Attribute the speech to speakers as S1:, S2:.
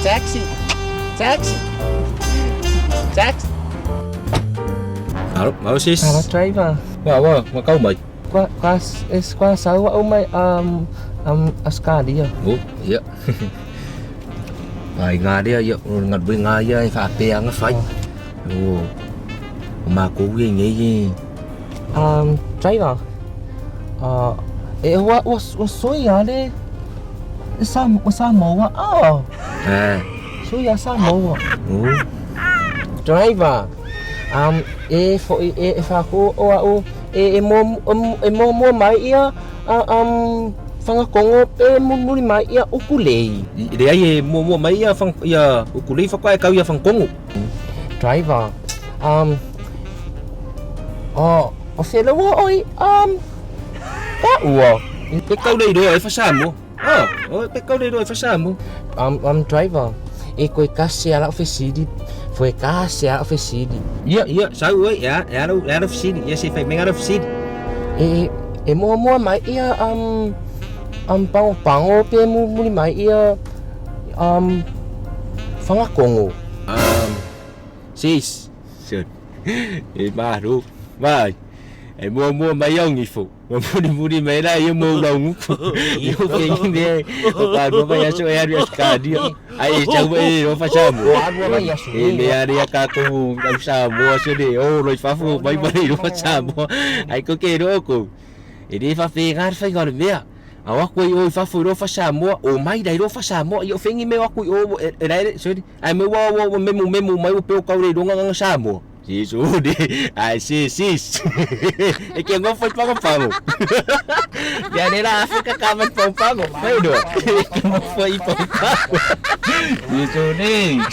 S1: Taxi. Taxi. Taxi.
S2: Alo, malo sis.
S1: Alo, driver.
S2: Wa, wa, wa kau mai.
S1: Kwa kwa es kwa sau wa mai Australia.
S2: Oh, ia. Ai ngā rea ia, o ngā rui ngā ia e whaapea ngā whai. O, o mākou e ngei e.
S1: Driver. E wa wa wa soi a le sa Samoa. Oh.
S2: Ah.
S1: Soi a Samoa.
S2: Oh.
S1: Driver. E fo e e whaku o a o e e mo e mo mo mai ia whangakongo e muri mai ia ukulei.
S2: Le ai e mo mo mai ia whang ia ukulei whakae kau ia whangakongo.
S1: Driver. Oh, o whela ua oi ka ua.
S2: Pe kau lei roa e whasaamo. Oh, oh pe kau lei roa e whasaamo.
S1: Driver. E koe kasi ala o fesili. Foi kasi ala o fesili.
S2: Ia, ia, sau oi, ia, ia lau, ia lau fesili. Ia se whai menga lau fesili.
S1: E e mua mua mai ia pango pango pe muri mai ia whangakongo.
S2: Sis, sure. E maru, mai. E mua mua mai au ngifo. Ma muri muri mai la ia mau lau ngupu. Ia o pengi me. O ka rua mai aso e aru Australia. Ai e tau e ro fa Samoa. E me ari a kākou au Samoa so de o roi fafo mai mai ro fa Samoa. Ai ko ke ro ko. E re fa fe ngar fai ngar mea. A wako i o i fafo i ro fa Samoa, o mai dai ro fa Samoa, i o whengi me wako i o, e raere, sorry, ai me wa wa memu memu mai o peo kaure i ronga nganga Samoa. Si su di, ai si sis. E ke ngofo i pango pango. Ia ne la Afrika ka mai pango pango. Mai do. E ke ngofo i pango pango. Si su ni.